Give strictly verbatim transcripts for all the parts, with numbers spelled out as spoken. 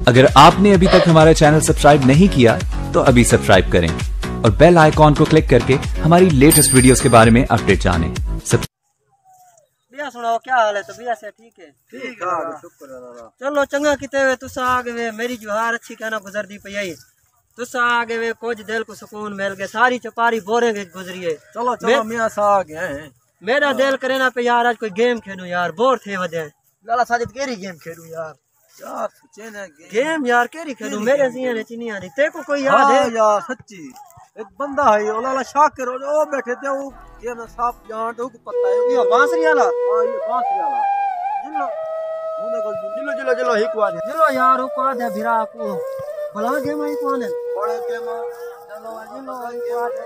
اگر آپ نے ابھی تک ہمارا چینل سبسکرائب نہیں کیا تو ابھی سبسکرائب کریں اور بیل آئیکن کو کلک کر کے ہماری لیٹسٹ ویڈیوز کے بارے میں اپڈیٹ جانیں۔ سب بیا سناؤ، کیا حال ہے؟ طبیعت سے ٹھیک ہے؟ ٹھیک ہے، شکر ہے اللہ۔ چلو، چنگا کیتے وے، تساں آ گئے وے، میری جوہار اچھی کہنا گزردی پئی ہے۔ تساں آ گئے وے، کچھ دل کو سکون مل گئے، ساری چپاری بوریں وچ گزری ہے۔ چلو، چلو، مے- میاں سا آ گئے ہیں۔ میرا دل کرے نا پہ یار، اج کوئی گیم کھیڈوں یار، بور تھے ودے ہیں۔ لالا ساجد، کیری گیم کھیڈوں یار؟ یار، سوچے نا گیم۔ گیم یار، کیری کھیڈوں؟ کیری میرے گیم ذہن کھیڈوں؟ وچ نہیں آندی۔ تیکو کوئی یاد ہاں ہے؟ یار، سچی۔ ایک بندہ ہے، او لالا شاکر، او، او بیٹھے تے، او گیم دا صاحب جان تے، او کو پتہ ہے۔ یہ بانسری والا؟ ہاں، یہ بانسری والا۔ جلو۔ ہوں دے کول جلو، جلو، جلو، ہی کو آ جلو یار، او کو آ دے بھرا کو۔ بھلا گیم ہے کون ہے؟ بڑے گیم ہے۔ چلو، جلو، ہی کو آ دے۔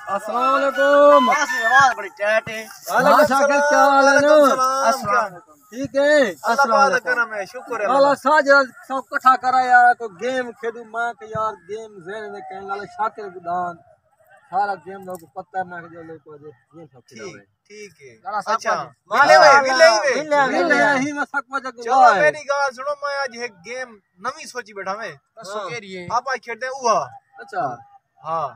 السلام علیکم۔ بس آواز بڑی ٹائٹ ہے۔ وعلیکم السلام، کیا حال ہے؟ وعلیکم السلام۔ السلام علیکم۔ ٹھیک ہے؟ اللہ السلام پاک دا علیکم۔ کرم ہے، شکر ہے اللہ اللہ۔ ساجد سب کٹھا کرا یار، کوئی گیم کھیڈوں۔ میں کہ یار گیم ذہن دے کہن والے شاکر گدان۔ سارا گیم دا کو پتہ ہے، میں کہ جو لوگ کو دے گیم سب کھیڈا ٹھیک، ہوئے۔ ٹھیک ہے۔ لالا سب اچھا، پاک۔ ملے ہوئے، ملے ہی وے۔ ملے، ملے۔ ملے ہی، میں سب کو جگ چلو، میری گال سنو، میں اج ایک گیم نویں سوچی بیٹھا میں۔ دسو ہاں۔ کیڑی ہے؟ آپ اج کھیڈدے ہیں اوہا۔ اچھا۔ ہاں۔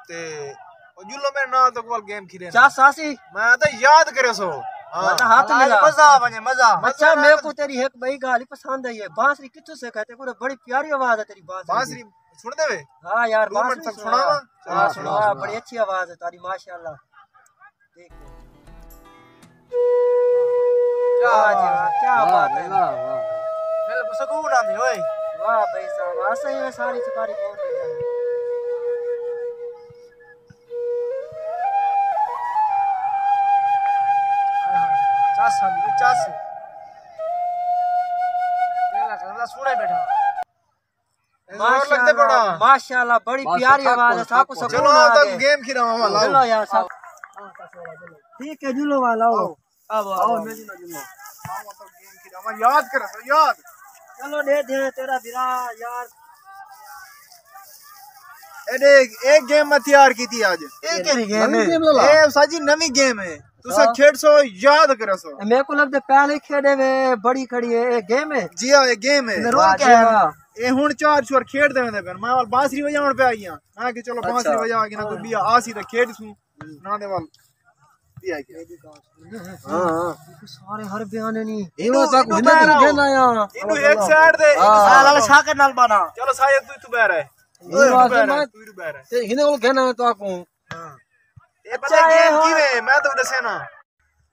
تے او جلو میرے نال تو کول گیم کھیڈے نا۔ چس آسی؟ میں تے یاد کرے سو۔ ہاں۔ میں تے ہاتھ ملا۔ مزہ آ ونجے، مزہ۔ اچھا، مزہ میرے آ کو تیری ایک بئی گال ہی پسند آئی ہے۔ بانسری کتھوں سیکھا؟ تے کو بڑی پیاری آواز ہے تیری بانسری دی۔ بانسری سن دے وے؟ ہاں یار، دو منٹ بانسری تک سنا۔ سناواں؟ ہاں، چلو، سنا، سنا۔ بڑی اچھی آواز ہے تیری، ماشاءاللہ۔ ٹھیک ہے۔ کیا واہ جی بات۔ واہ، کیا واہ بات بھائی، ہے۔ واہ، واہ۔ دل کو سکون آندے ہوئے۔ واہ بھائی صاحب، واہ، صحیح میں ساری چپاری بہت بڑھیا ہے۔ چس آندی، چس۔ دل کردا سونے بیٹھا۔ زور لڳدے پڑا۔ ماشاءاللہ، بڑی بس پیاری آواز ہے، ساکو سکون چلو، آ آ تک گئے۔ گیم کھیݙاواں والا۔ چلو یار، سب۔ ٹھیک ہے، جلو والا، آؤ۔ آؤ، آؤ، آؤ۔ میں جلو، جلو۔ آؤ، آ تک گیم کھیݙاواں، یاد کر، یاد۔ چلو، ݙے دے تیرا بھرا، یار۔ اے ݙیکھ، اے گیم میں تیار کیتی اڄ۔ اے کیڑھی گیم ہے؟ نویں گیم لالا؟ اے ساجی نویں گیم ہے۔ تساں ہاں۔ کھیݙسو، یاد کرسو۔ اے میرے کو لڳدے پہلے ہی کھیݙے وے، بڑی کھڑی ہے، اے گیم ہے؟ جی ہاں، اے گیم ہے۔ اندر رول واہ کیا جی ہے؟ واہ۔ اے ہݨ چار چور کھیݙدے ویندے پن۔ میں ول بانسری وڄاوݨ پیا ڳیا۔ میں کہ چلو بانسری اچھا۔ وڄا کے نا کوئی ٻیا آسی تے کھیݙسوں۔ نا دے ول ٻیا کیا۔ ہاں، ہاں۔ سارے ہر بیانے نہیں۔ ایویں سا کچھ نہیں کہنا آیا۔ اینو ایک سائیڈ دے، ہاں۔ سارا شاکر نال بانا۔ چلو سارے تو، تو بہ رہے۔ ایویں تو بہ رہے، میں تو بہ رہے۔ تے ہنے کول کہنا ہے تو آکوں۔ ہاں۔ اے پتہ اچھا، گیم اے کیویں؟ میں تو ݙسے نا۔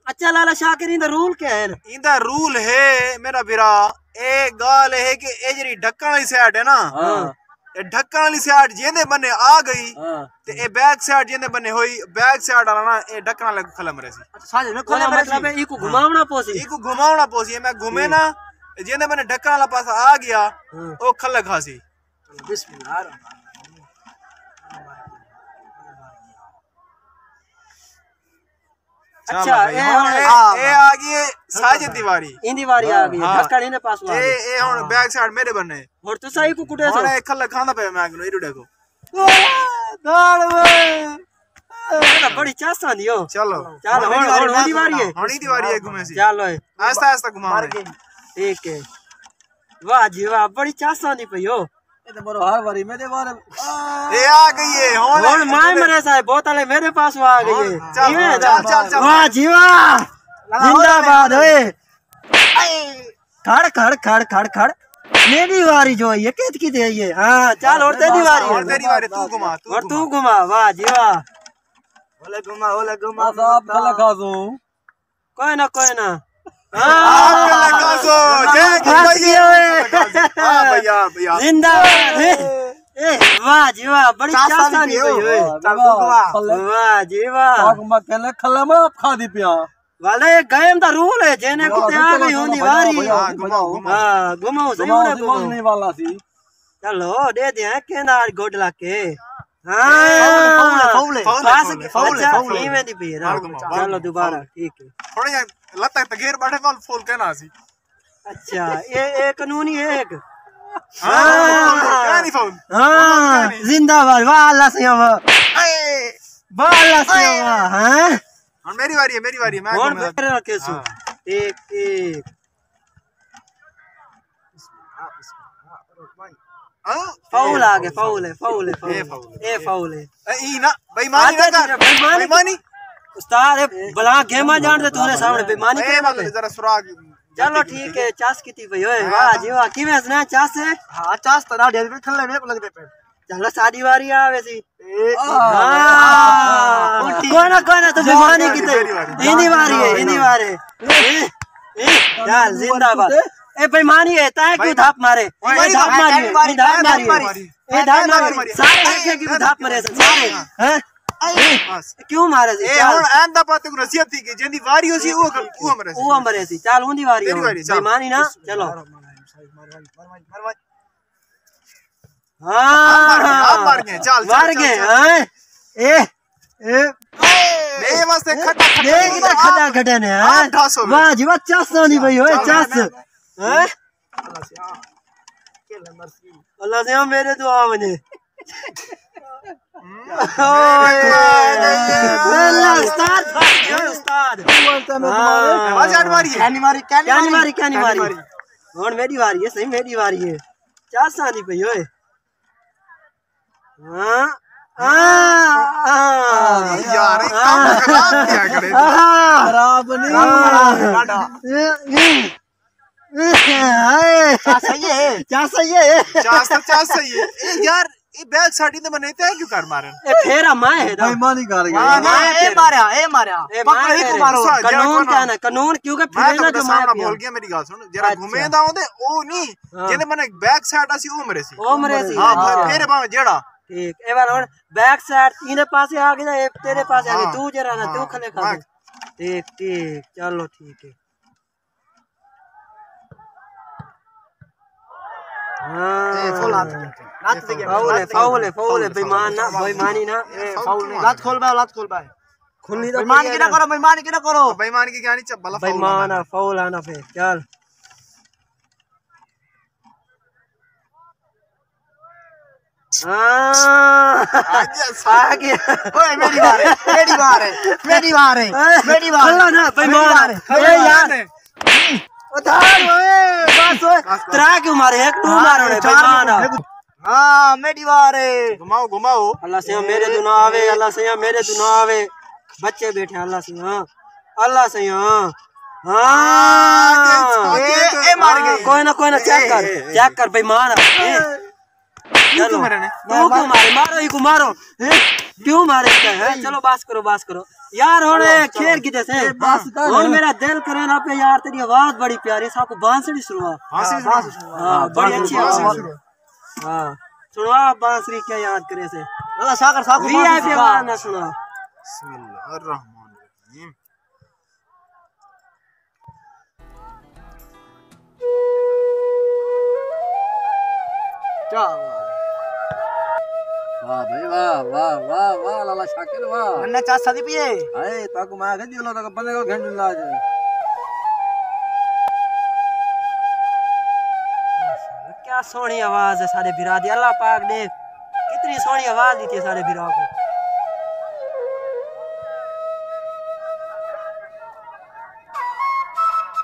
اچھا لالا شاکر، ایندا رول کیا ہے؟ ایندا رول ہے میرا بھرا، اے ڳالھ ہے کہ اے جیڑھی ڈھکݨ والی سائیڈ ہے نا، ہاں۔ اے ڈھکݨ والی سائیڈ جیندے بنے آ گئی، ہاں۔ تے اے بیک سائیڈ جیندے بنے ہوئی، بیک سائیڈ والا نا، اے ڈھکݨ والے کوں کھلا مرے سی۔ اچھا، ساجد نے کھلا ہاں، مرے مطلب سی۔ ہے، ایکوں گھماوݨا پوسی۔ ایکوں گھماوݨا پوسی، میں گھمے نا، جیندے بنے ڈھکݨ والا پاسا آ گیا، ہاں۔ او کھلا کھاسی۔ بسم اللہ الرحمن الرحیم۔ اچھا، بھائی، اے ہݨ ہݨ اے، ہاں، اے آ ڳئی ہے ساجد دی واری۔ ایندی واری آ ڳئی ہے، ہاں۔ ڈھکݨ ایندے پاسوں آ اے، ڳئی۔ اے ہݨ ہاں۔ بیک سائیڈ میݙے بنے۔ ہݨ تساں ایکوں کٹے سو۔ ہݨ اے کھلا کھاندا پیا میں اڳوں، ایݙو ݙیکھو۔ داڑ وے۔ اے تاں بڑی چس آندی ہو۔ چلو۔ چل، ہݨ ہݨ، ہݨ ایندی واری ہے۔ ہݨ ایندی واری ہے، گھمے سی۔ چلو اے۔ آہستہ آہستہ گھما۔ ٹھیک ہے۔ واہ جی واہ، بڑی چس آندی پئی ہو۔ اے تے مرو ہر واری میݙے وار۔ اے آ ڳئی ہے، ہݨ ہݨ مائے مرے صاحب، بوتل میݙے پاسوں آ ڳئی ہے۔ چل، ایویں چل، چل، چل۔ واہ جی واہ۔ زندہ باد ہوئے۔ کھڑ، کھڑ، کھڑ، کھڑ، کھڑ۔ میݙی واری جو ہے، کیت کی دے ہے۔ ہاں، چل، ہݨ تیݙی واری ہے۔ ہݨ تیݙی واری، توں گھما، توں ہݨ توں گھما۔ گھما، واہ جی واہ۔ اولے گھما، اولے گھما۔ بس آپ کھلا کھا سوں۔ کوئی نہ، کوئی نہ۔ آپ کھلا کھا سوں۔ جے بس بھیا۔ یہ ہوئے۔ ہاں بھیا، بھیا۔ زندہ باد۔ اے، واہ جی واہ، بڑی چاسا چاسا دی پئی ہوئی۔ ہوئے۔ چل، توں گھما۔ واہ جی واہ۔ آپ میں کہنا کھلا میں آپ کھا دی پیا۔ والے اے گیم دا رول ہے، جینے کتے آ ڳئی ہوندی واری۔ ہاں، گھماؤ، گھماؤ۔ ہاں، گھماؤ، صحیح ہونے گھماؤ۔ نہیں والا سی۔ چلو، ݙے دے ہیں، کیندا گڈ لک ہے۔ ہاں۔ فاؤل ہے، فاؤل ہے۔ فاؤل ہے، بس فاؤل ہے، اچھا، فاؤل ہے۔ ایویں دی پئی ہے نا۔ مار گھما، مار چلو گھما، دوبارہ، فاؤل ہے۔ ٹھیک ہے۔ تھوڑا جہا لتاں تے گھیر بیٹھے، فاؤل، فاؤل کہنا سی۔ اچھا، اے، اے قانونی ہے ایک۔ ہاں، ہاں۔ کہہ نہیں فاؤل۔ ہاں، کہہ نہیں۔ زندہ باد، واہ اللہ سیاں واہ۔ اے۔ واہ اللہ سیاں واہ، ہاں۔ ہن میری واری ہے، میری واری ہے، میں ہن گھومنا۔ پھر رکھے سو۔ ہاں۔ ایک، ایک۔ ہاں؟ فاؤل آ گئے، فاؤل ہے، فاؤل ہے، فاؤل اے ہے۔ فاؤل ہے۔ اے فاؤل ہے۔ اے ای نا، بےایمانی نہ آدھا کر۔ جی، بےایمانی۔ بےایمانی۔ استاد، اے بلا گیما جان دے، تو نے سامنے بےایمانی اے کرے مطلب والے۔ ذرا سراغ۔ چلو ٹھیک ہے، چس کیتی پئی ہوئے۔ ہاں۔ واہ جی واہ، کیویں ہسنا چس ہے؟ ہاں، چس تاں ڈھیر بھی کھلے میرے کو لگدے پے۔ چلو ساڈی واری آوے سی۔ اے۔ ہاں۔ ہاں۔ کوئی نہ، کوئی نہ، تو بےایمانی کیتے۔ میری واری۔ ایندی واری ہے، ایندی واری ہے۔ اے، اے، چل، زندہ باد۔ اے بےایمانی ہے، تاں کیوں بھائی، دھاپ مارے؟ بھائی، اے دھاپ ماری ہے، اے دھاپ ماری ہے۔ اے دھاپ ماری ہے۔ سارے دیکھے کہ دھاپ مارے سے، سارے۔ ہیں؟ بس۔ کیوں مارے سے؟ اے چل۔ ہن آئندہ پتہ کو نصیحت تھی کہ جیندی واری ہو سی، او، او مرے سے۔ او مرے سے۔ چل، اوندی واری میری ہو۔ واری، چل۔ بےایمانی نہ، چلو۔ ہاں۔ آپ مار گئے، آپ مار گئے۔ چل، چل، مار چل، گئے، چل۔ ہاں۔ اے، اے۔ میرے واسطے کھٹا کھٹا اے، اے کھٹا کھٹا نے، ہاں؟ آپ ڈھاسو۔ واہ جی واہ، چس آندی پئی ہوئے، چل، چس۔ میں، میں، ہیں؟ اللہ سے، ہاں۔ اللہ سے، ہاں، میرے دعا ونجے۔ اوئے۔ اللہ، استاد، استاد۔ ہاں۔ آواز آڑ ماری ہے۔ کینی ماری، کینی ماری، کینی ماری۔ ہن میری واری ہے، صحیح میری واری ہے۔ چس آندی پئی ہوئے۔ ہاں، ہاں، ہاں۔ یار، اے کم خراب کیا کرے؟ ہاں۔ خراب نہیں۔ ہاں۔ اے، اے، اے، ہائے۔ چس صحیح ہے۔ چس صحیح ہے۔ چس تو چس صحیح ہے۔ اے یار، اے بیک سائیڈ تے بنے تے کیوں کر مارن؟ اے پھیرا میں ہے نا۔ بےایمانی کر گئے۔ ہاں، ہاں، اے ماریا، اے ماریا۔ اے پکڑ ماریا۔ ایک مارو۔ قانون کیا نا؟ قانون کیونکہ میں پھیرے نا تہاڈے جو میں سامنے پیا۔ بول گیا، میری گل سن، جیڑا اچھا۔ گھومیندا ہوندے، او نہیں۔ ہاں۔ جیندے من بیک سائیڈ اسی، او مرے سی۔ او مرے سی۔ ہاں، ہاں۔ پھر، پھر بھاویں جیڑا۔ ٹھیک۔ اے وار ہن بیک سائیڈ ایندے پاسے آ گئے، اے تیرے پاسے آ گئے، ہاں۔ تو جیڑا نا، تو ہاں۔ کھلے کھا۔ ٹھیک، ٹھیک، چلو ٹھیک ہے۔ ہاں۔ اے فاؤل ہتھ تے۔ لت تے گیا۔ فاؤل ہے، فاؤل ہے، فاؤل ہے، بےایمان نہ، بےایمانی نہ۔ اے فاؤل نہیں۔ لت کھول بھائی، لت کھول بھائی۔ کھلی تو بےایمانی کی نہ کرو، بےایمانی کی نہ کرو۔ بےایمانی کی کیا نہیں چبلا، فاؤل بےایمان آ، فاؤل آنا پہ، چل۔ ہاں۔ آ گیا۔ اوئے، میری وار ہے، میری وار ہے، میری وار ہے، میری وار ہے۔ کھلا نا، بےایمان۔ میری وار ہے۔ اے یار۔ او دھار اوئے، بس اوئے۔ بس، بس۔ ترا کیوں مارے؟ ایک ٹو مارو نے، چار بےایمان۔ ہاں، میری وار ہے۔ گھماؤ، گھماؤ۔ اللہ سیاں میرے تو نہ آوے، اللہ سیاں میرے تو نہ آوے۔ بچے بیٹھے، اللہ سیاں۔ اللہ سیاں۔ ہاں۔ اے، اے مار گئی۔ کوئی نہ، کوئی نہ، چیک کر، اے، اے، اے۔ چیک کر، بےایمان۔ اے۔ چلو۔ کیوں مارے نے؟ تو کیوں مارے؟ مارو ہی کو مارو۔ ہیں؟ کیوں مارے تے ہیں؟ چلو بس کرو، بس کرو۔ یار ہن چلو، چلو۔ کھیل کی دے سے۔ اے بس کر۔ ہن میرا دل کرے نا پہ یار، تیری آواز بڑی پیاری، ساکوں بانسری سنوا۔ بانسری سنوا۔ ہاں، بڑی اچھی آواز۔ ہاں۔ سنوا بانسری کیا یاد کرے سے۔ اللہ ساکر ساکوں وی آئی پی بانسری آواز نہ سنا۔ بسم اللہ الرحمن الرحیم۔ کیا بات ہے۔ واہ بھائی واہ، واہ، واہ، واہ، لالا شاکر واہ۔ منا چا سدی پیے۔ ہائے، تاکو میں آکھیا جی، اللہ تاکو بندے کو گھنڈ لا جائے۔ کیا سوہݨی آواز ہے ساݙے بھرا دی، اللہ پاک ݙیکھ کتنی سوہݨی آواز ݙتی ہے ساݙے بھرا کوں۔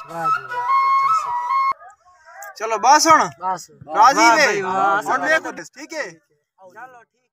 واہ جی واہ۔ چلو بس ہݨ۔ بس۔ راضی واہ وے؟ بھائی واہ۔ ہݨ ویکھ، ٹھیک ہے؟ چلو ٹھیک۔